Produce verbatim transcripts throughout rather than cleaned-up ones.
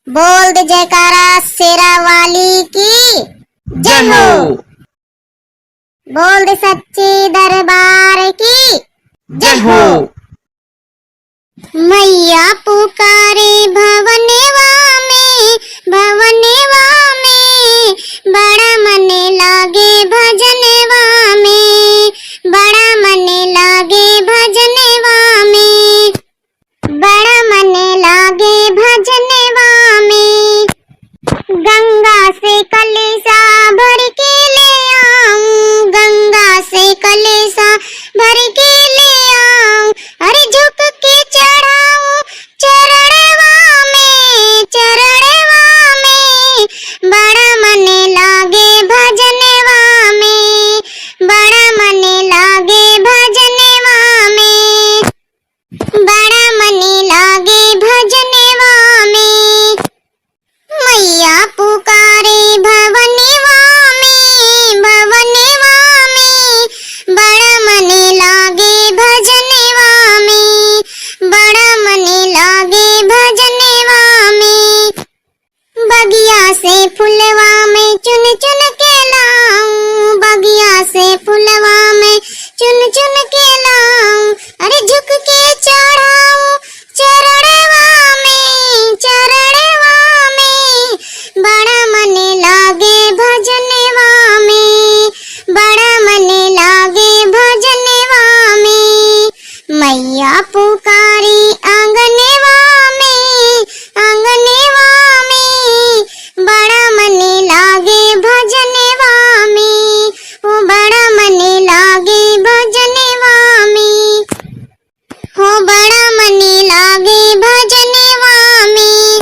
बोल दे जयकारा शेरा वाली की जय हो। बोल दे सच्चे दरबार की जय हो। मैया पुकारे भवनवा में, भवनवा में, बड़ा मन लागे भजनवा में, बड़ा मन लागे भजनवा में। बड़ा मन लागे भजनवा में। गंगा से कलसा भर के ले आऊं, गंगा से कलसा भर के ले आऊं। अरे झुक के चढ़ाऊं चरणवा में, चरणवा में। बड़ा मन लागे भजनवा में, बड़ा मन लागे भजनवा में। बड़ा मन लागे भजनवा में। मैया पुकारे भवनवा में, भवनवा में। बड़ा मन लागे भजनवा में, बड़ा मन लागे भजनवा में। बगिया से फुलवा में चुन चुन के लाऊं, बगिया से फुलवा में चुन चुन के लाऊं। अरे झुक के चढ़ाऊं चरणवा में, चरणवा में। बड़ा मन लागे भजनवा में, बड़ा मन लागे भजनवा में। मैया पुकारी आंगनवा में, आंगनवा में। बड़ा मन लागे भजनवा में, ओ बड़ा मन लागे भजनवा में। हो बड़ा मन लागे भजनवा में।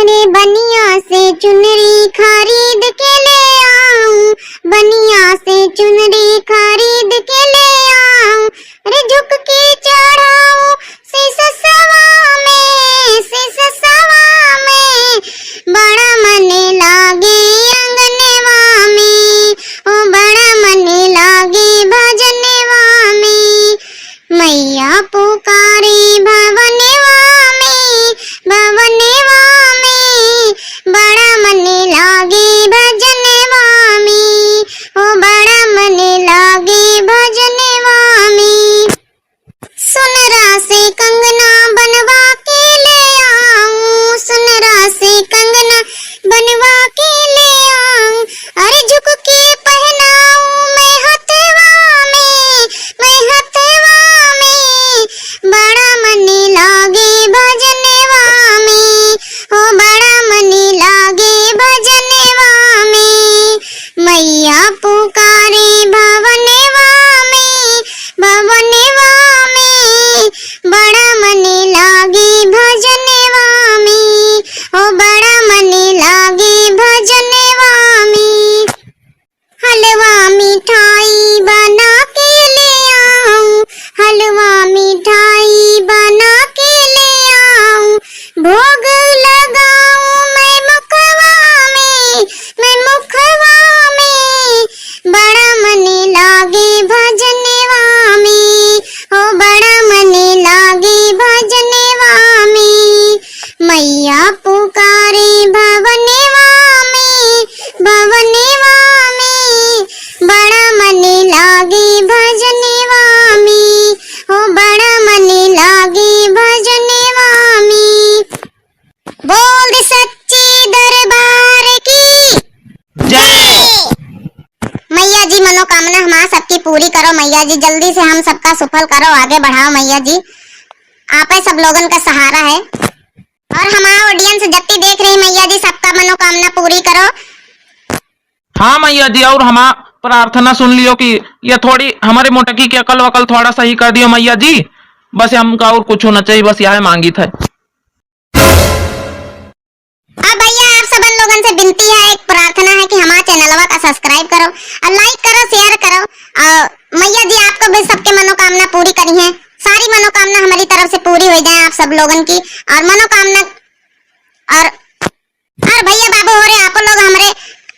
अरे बनिया से चुनरी खरीद के ले आऊं, बनिया से चुनरी खरीद के ले आऊं। अरे झुक के चढ़ाऊं शीशवा में, शीशवा में। बड़ा मन लागे अंगनवा में, ओ बड़ा मन लागे भजनवा में। मैया पुकारी भवनवा में, भवनवा में। बड़ा मन लागे भजनवा में, ओ बड़ा मन लागे भजनवा में। सुनरा से कंगना बनवा के ले आऊं, सुनरा से कंगना बनवा के ले आऊं। अरे झुक के पहनाऊं मैं हथवा में, मैं हथवा में। बड़ा मन लागे भजनवा में, ओ बड़ा मन लागे भजनवा में। मैया पुकारे भवनवा में, भवनवा में। बड़ा मन लागे भजनवा में, ओ बड़ा मन लागे भजनवा में। हलवा मिठाई बना के ले आऊं, हलवा मिठाई बना के ले आऊं। भोग लगाऊं मैं मुखवा में, मैं मुखवा में। बड़ा मन लागे भजनवा में, ओ बड़ा मन लागे भजनवा में। मैया पुकारे भवनवा में, भवनवा में। बड़ा मन लागे भजनवा में, ओ बड़ा मन लागे भजनवा में। बोल दे सच्चे दरबार की जय। मैया जी, मनोकामना हमार सबकी पूरी करो मैया जी, जल्दी से हम सबका सुफल करो, आगे बढ़ाओ मैया जी, आपे सब लोगन का सहारा है। और हमार audience जत्ती देख रही मैया जी, सबका मनोकामना पूरी करो। हाँ मैया जी, और हमार प्रार्थना सुन लियो कि ये थोड़ी हमारे मोटकी की अकल वकल थोड़ा सही कर दियो मैया जी, बस हमका और कुछ ना चाहिए, बस यह मांगी था। अब भैया, आप सबन लोगन से विनती है, एक प्रार्थना है कि हमार चैनलवा का subscribe करो और like करो, share करो। और मैया जी आपको भी सबके मनोकामना पूरी करी है, सारी मनोकामना हमारी तरफ से पूरी हो जाए आप सब लोगन की। और मनोकामना और, और भैया बाबू हो रहे, आप लोग हमारे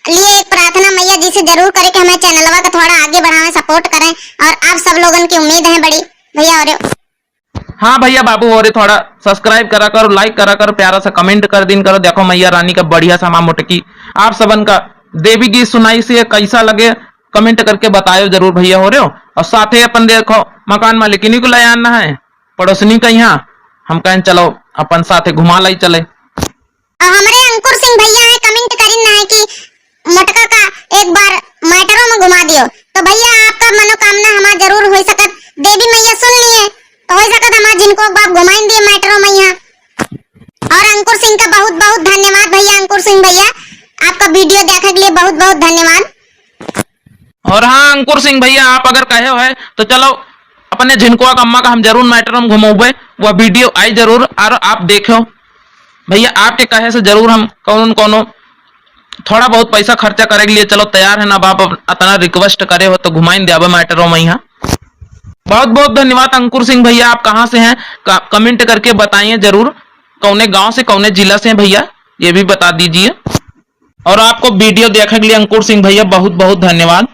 लिए एक प्रार्थना मैया जी से जरूर करें कि हमें चैनलवा का थोड़ा आगे बढ़ावें, support करें। और आप सब लोगन की उम्मीद है बड़ी, भैया हो रहे। हाँ भइया बाबू हो रे, थोड़ा subscribe करा करो, like करा करो, प्यारा सा comment कर दिन करो। देखो मैया रानी का बढ़िया सा माँ मोटकी आप सबन का देवी गीत सुनाइस, कैसा लगे comment करके बतायो जरूर भइया हो रे हो। और साथे अपन देखो मकान मालिकिनी को ले आना है, पड़ोसनी का यहाँ, हम कहें चलो अपन साथे घुमा लाई चले। और हमरे अंकुर सिंह भइया है, comment करिन ना है कि मोटका का एक बार मैटरो में घुमा दियो। तो भइया आपका मनोकामना हमार जरूर हो सकत, देवी मैया सुन लिए तो हो सकत हमार जिनको बाप घुमाइन दिए मैटरो में यहाँ। और अंकुर सिंह का बहुत बहुत धन्यवाद भइया, अंकुर सिंह भइया आपका video देखे के लिए बहुत बहुत धन्यवाद। और हाँ अंकुर सिंह भइया, आप अगर कहे हो है तो चलो अपने झिनकुआ का अम्मा का हम जरूर मैटरो में घुमौबे, वह video आई जरूर और आप देखो। भइया आपके कहे से जरूर हम कौन कौनो थोड़ा बहुत पैसा खर्चा करे के लिए चलो तैयार है ना बाप, अतना request करे हो तो घुमाइन द्याबे मैटरो में यहाँ। बहुत बहुत धन्यवाद अंकुर सिंह भइया, आप कहाँ से हैं? का-, comment करके बताइए जरूर, कौने गांव से, कौने जिला से हैं भइया, ये भी बता दीजिए। और आपको video देखे के लिए अंकुर सिंह भइया बहुत बहुत धन्यवाद।